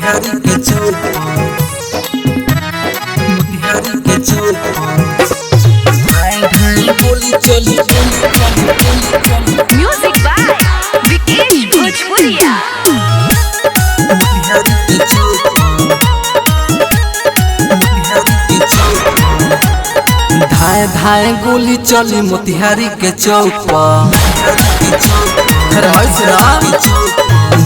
मोतिहारी के चौक मोतिहारी के चौक धाए धाए गोली चली गोली चली गोली चली म्यूजिक बाय विकेश भोजपुरिया। मोतिहारी के चौक मोतिहारी के चौक धाए धाए गोली चली मोतिहारी के चौक पर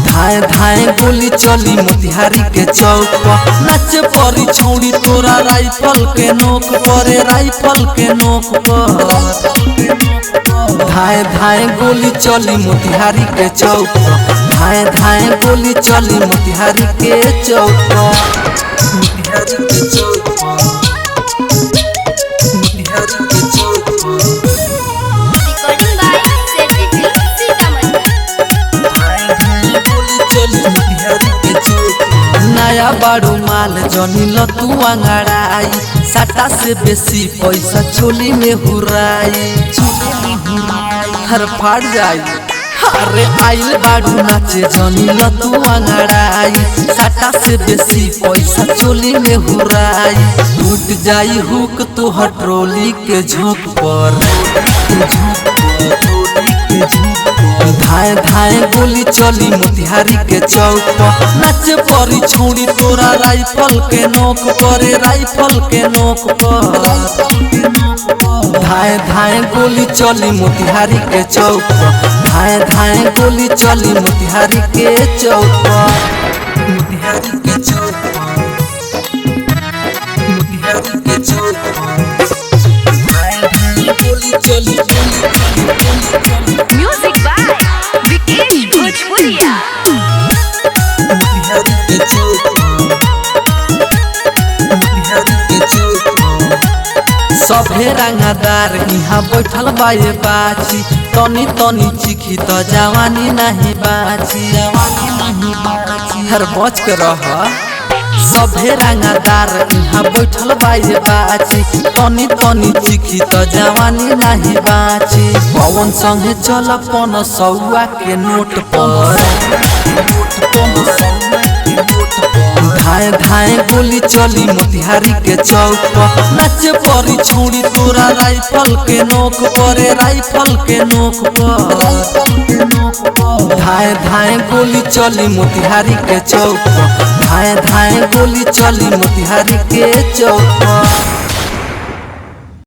धाए धाए गोली चली मोतिहारी के चौक पर नाचे परी छौड़ी तोरा राइफल के नोक पर राइफल के नोक पर धाए धाए गोली चली मोतिहारी के चौक पर धाए धाए गोली चली मोतिहारी के चौक पर मोतिहारी के चौक पर मोतिहारी के चौक पर recording by Sethi film Sitamarhi. नया बारू माल जनी लतू अंगड़ाई साटा से बेसी पैसा चोली में हुराई हर फाड़ जाई अरे आइल बारू नाचे जनी लतू अंगड़ाई साटा से बेसी पैसा चोली में हुराई टूट जाई हुक तोहर ट्रोली के झोंक पर धाए धाए गोली चली मोतिहारी के चौक पर नाचे परी छौड़ी तोरा राइफल के नोक पर राइफल के नोक पर धाए धाए गोली चली मोतिहारी के चौक पर धाए धाए गोली चली मोतिहारी के चौक पर मोतिहारी के चौक पर मोतिहारी के चौक पर धाए धाए गोली चली गोली चली गोली चली म्यूजिक बाय विकेश भोजपुरिया। मोतिहारी के चौक मोतिहारी के चौक सभे रंगदार यहाँ बैठल बाए बाची तनी तनी चिखी त जवानी नहीं बाची जवानी नहीं बाची हर बच के रह सभे रंगदार यहाँ बैठल बाए बाची तनी तनी चिखी त जवानी नहीं बाची पवन संगे चल पन सौआ के नोट पर धाए धाए गोली चली मोतिहारी के चौक पर नाचे परी छौड़ी तोरा राइफल के नोक पर राइफल के नोक पर धाए धाए गोली चली मोतिहारी के चौक पर धाए धाए गोली चली मोतिहारी के चौक पर।